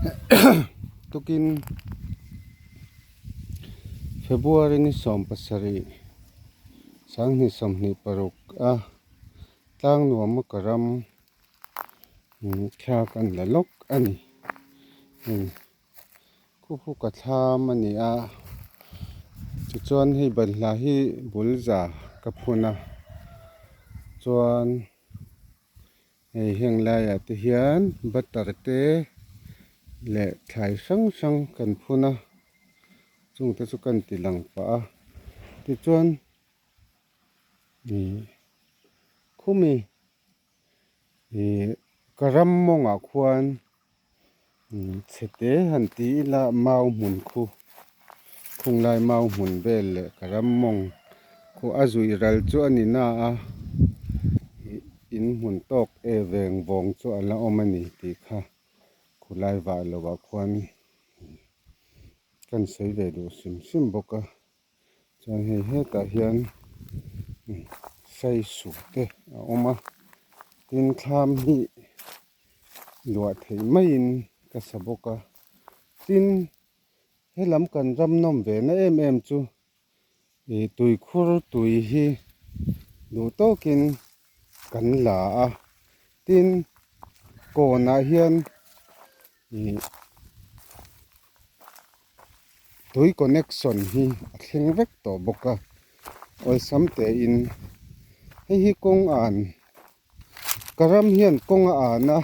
Tukin February ni 17 2026 a tlang nuam a ka ram thla kan la lawk a ni. Khu khu ka thlam a ni a, tichuan hei banhla hi bul za ka phun a, chuan hei heng laiah te hian butter te leh thlai hrang hrang kan phun a, chung te chu kan ti lang pah a, tichuan ih khumi Ih ka ram mawngah khuan chhe te han ti ila mau hmun khu khunglai mau hmun vel leh ka ram mawng khu a zuih ral chu a ni na a ih in hmun tawk e veng vawng chu a la awm a ni tih kha khulai vah lovah khuan kan sawi ve duh hrim hrim bawk a. Chuan hei hetah hian saisu te a awm a tin thlam hi luah theih maiin ka sa bawk a tin helam kan ram nawm ve na em em chu ih tuikhur tui hi duh tawkin kan la a tin kawnah hian ih tui connection hi a thleng vek tawh bawk a awlsam tein hei hi kawng an ka ram hian kawng a an a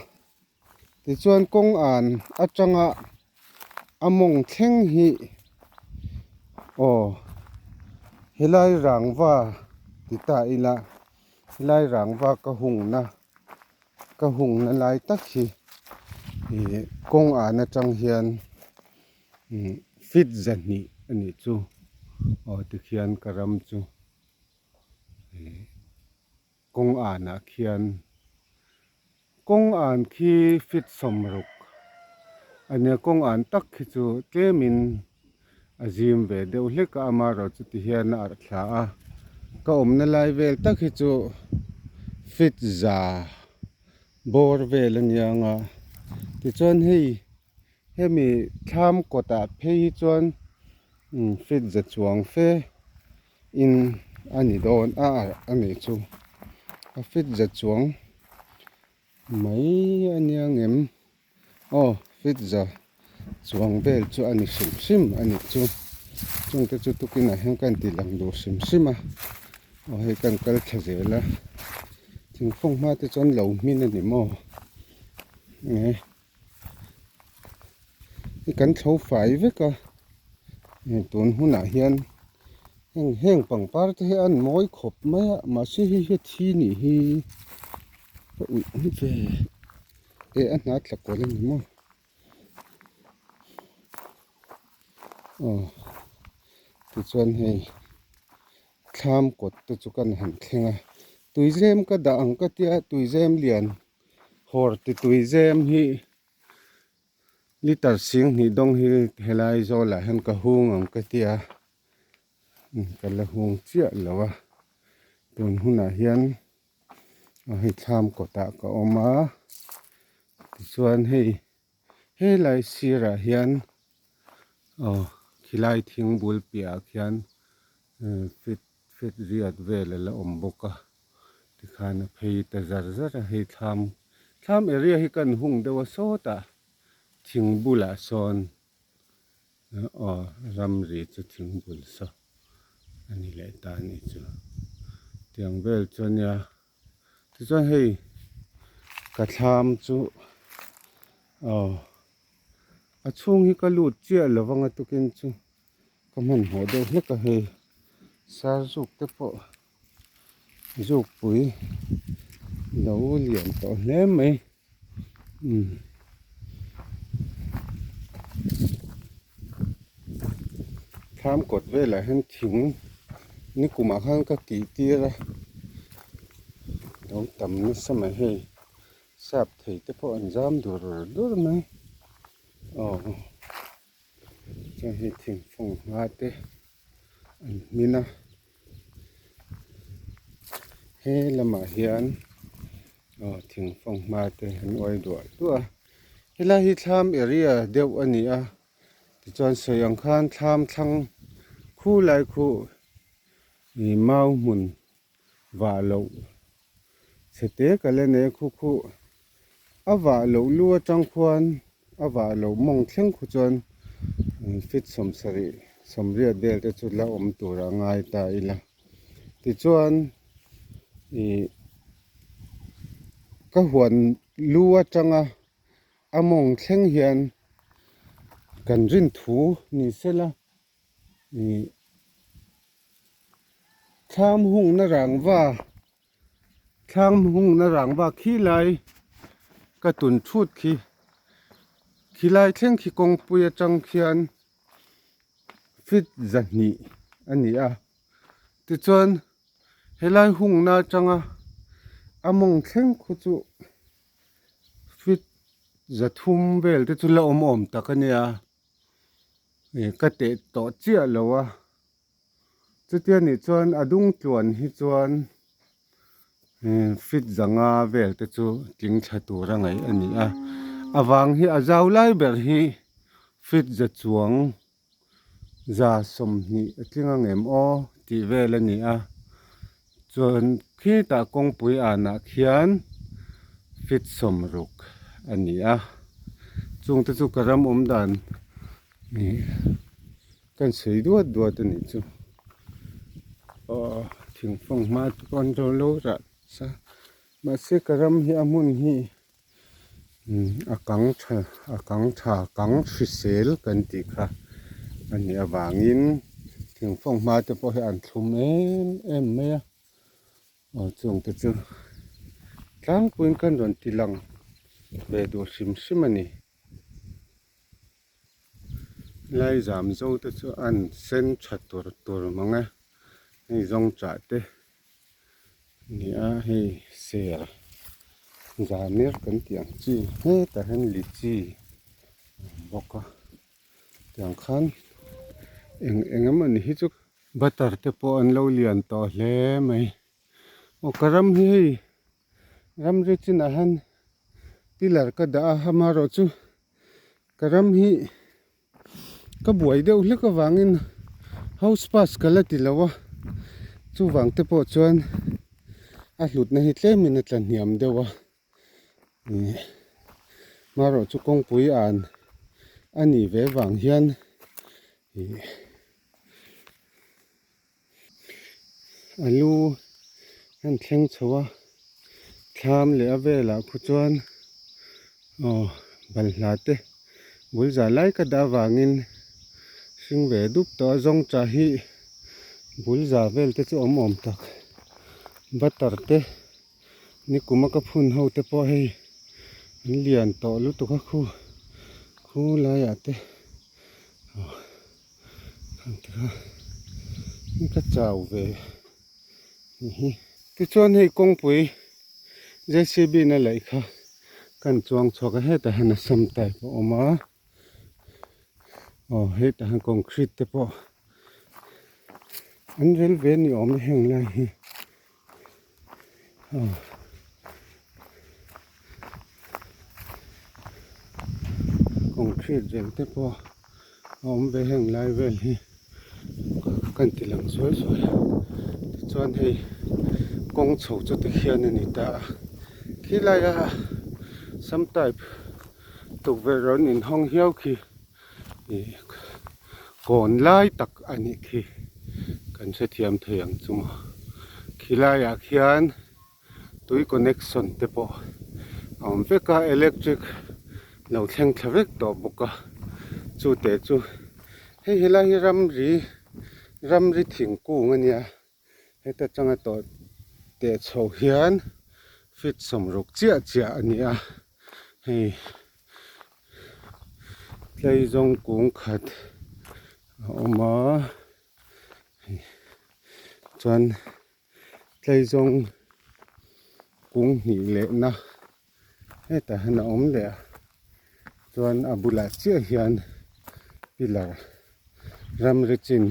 tichuan kawng an atanga a mawng thleng hi aw helai rangva ti ta ila helai rangva ka hungna ka hungna lai tak hi ih kawng an atang hian ih feet zahnih a nih chu aw tikhian ka ram chu ih kawng anah khian kawng an khi feet sawmruk a nia kawng an tak khi chu tlemin a zim ve deuh hlek a amaherawhchu chu tihian a arh thla a ka awmna lai vel tak hi chu feet za bawr vel a nia ang a tichuan hei hemi thlam kawtah phei hi chuan feet za chuang fe in a ni dawn a arh a nih chu a feet za chuang mai a nia ngem. Aw fit za chuang vel chu a ni hrim hrim a nih chu chung te chu tukin ah hian ka inti lang duh hrim hrim a aw hei kan kal thla zel a thingfawng hma te chuan lo hmin a ni maw nge i kan thlo fai vek a tun hunah hian heng heng pangpar te hi an mawi khawp mai a mahse hei hi a thi nih hi ka uih ve. Eh a hna tla kual a ni maw aw tichuan hei thlam kawt te chu kan han thleng a tuizem ka dah ang ka tia tuizem lian hawr ti tuizem hi litre singhnih dawng hi helai zawlah hian ka hung ang ka tia ka la hung chiah lo a tun hunah hian. Hei thlam kawtah ka awm a tichuan hei helai sirah hian aw khilai thing bul piahah khian fit fit riat vel a la awm bawk a tikhan a phei ta zar zar a hei thlam thlam area hi kan hung deuh a sawtah thing bulah sawn Aw ramri chu thing bul saw a ni leh ta a nih chu tiang vel chu a nia tichuan hei ka thlam chu aw a chhung hi ka lut chiah lo vang a tukin chu ka hmanhmawh deuh hlek a hei sar zuk te pawh zukpui lo lian tawh hle mai umm thlam kawt velah hian thing nikumah khan ka tih tir a lo tam nasa mai hei sap thei te pawh an zam dur dur mai aw. Chuan hei thingfung hma te an hmin a he lamah hian aw thingfung hma te an uai duah duah a. Helai hi thlam area deuh a ni a, tichuan sawi ang khan thlam thlang khu lai khu ih mau hmun vah loh chhe te ka la nei a khu khu a vah loh lu atang khuan a vah loh mawng thleng khu chuan feet sawmsarih sawmriat vel te chu la awm tur a ngai ta ila tichuan ih ka huan lu atanga a mawng thleng hian kan rin thu ni sela ih thlam hungna rangva thlam hungna rangva khi lai ka tun thut khi khilai thleng khi kawngpui atang khian feet zahnih a ni a tichuan helai hungna atanga a mawng thleng khu chu feet zathum vel te chu la awm awm tak a nia ih ka teh tawh chiah lo a chutia nih chuan a dung tluan hi chuan ih feet zanga vel te chu tling thla tur a ngaih a ni a a vang hi a zau lai ber hi feet za chuang za sawmhnih a tling ang em aw tih vel a ni a chuan khitah kawngpui anah khian feet sawmruk a ni a chungte chu ka ram awm dan ih kan sawi duat duat a nih chu aw thingfang hma te pawh an lo lo rah sa mahse ka ram hi a hmun hi. A kang tha a kang tha kang hrisel kan tih kha a nih avangin thingfawng hma te pawh hi an thlum em em mai a aw chung te chu tlangpuiin kan rawn ti lang ve duh hrim hrim a ni. Lai zam zo te chu an sen tha tur tur mang e hei zawng chah te ni a hei ser zanir kan tih ang chi hetah hian lichi a awm bawk a tiang khan eng eng emawni hi chu butter te pawh an lo lian tawh hle mai aw ka ram hi hei ramri chinah hian pillar ka dah a amaherawhchu ka ram hi ka buai deuh hlek avangin house pass ka la ti lo a chuvang te pawh chuan a hlutna hi tlemin a tla hniam deuh a ih amaherawhchu kawngpui an a nih ve vang hian ih. A lu an thleng chho a thlam leh a velah khu chuan aw balhla te bul zah lai ka dah avangin hring ve dup tawh a zawng chah hi bul zah vel te chu awm awm tak butter te nikum a ka phun ho te pawh hei an lian tawh lutuk a khu khu laiah te aw. Ka chau ve hi tichuan hei kawngpui J C B na laih kha kan chuang chhuak a hetah hian a sam type a awm a aw hetah hian concrete te pawh an rel ve ni awm e heng lai hi aw. Concrete rel te pawh a awm ve heng lai vel hi kan ti lang zuai zuai a tichuan hei kawng chho chu tikhian a ni ta a khilai a sam type tukverh rawn inhawng hiau khi ih kawn lai tak a nih khi kan hrethiam thei ang chu maw khilaiah khian. Tui connection te pawh a awm vek a electric lo thleng thla vek tawh bawk a chu teh chu hei helai hi ramri ramri thingkung a nia heta tanga tawh teh chho hian feet sawmruk chiah chiah a ni a hei tleizawng kung khat a awm a chuan. Tleizawng kung hnih lehna hetah hian a awm leh a chuan a bulah chiah hian pillar ramri chin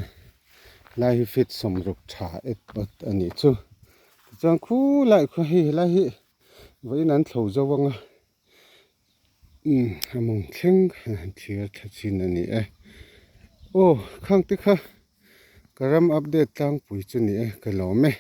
lai hi feet sawmruk tha et awt a nih chu tichuan khulai khaw hei helai hi vawiin an thlo zo ang a. Umm a mawng thleng khan han thlir thla chin a ni e. Aw khang te kha ka ram update tlangpui chu ni e ka lawm e.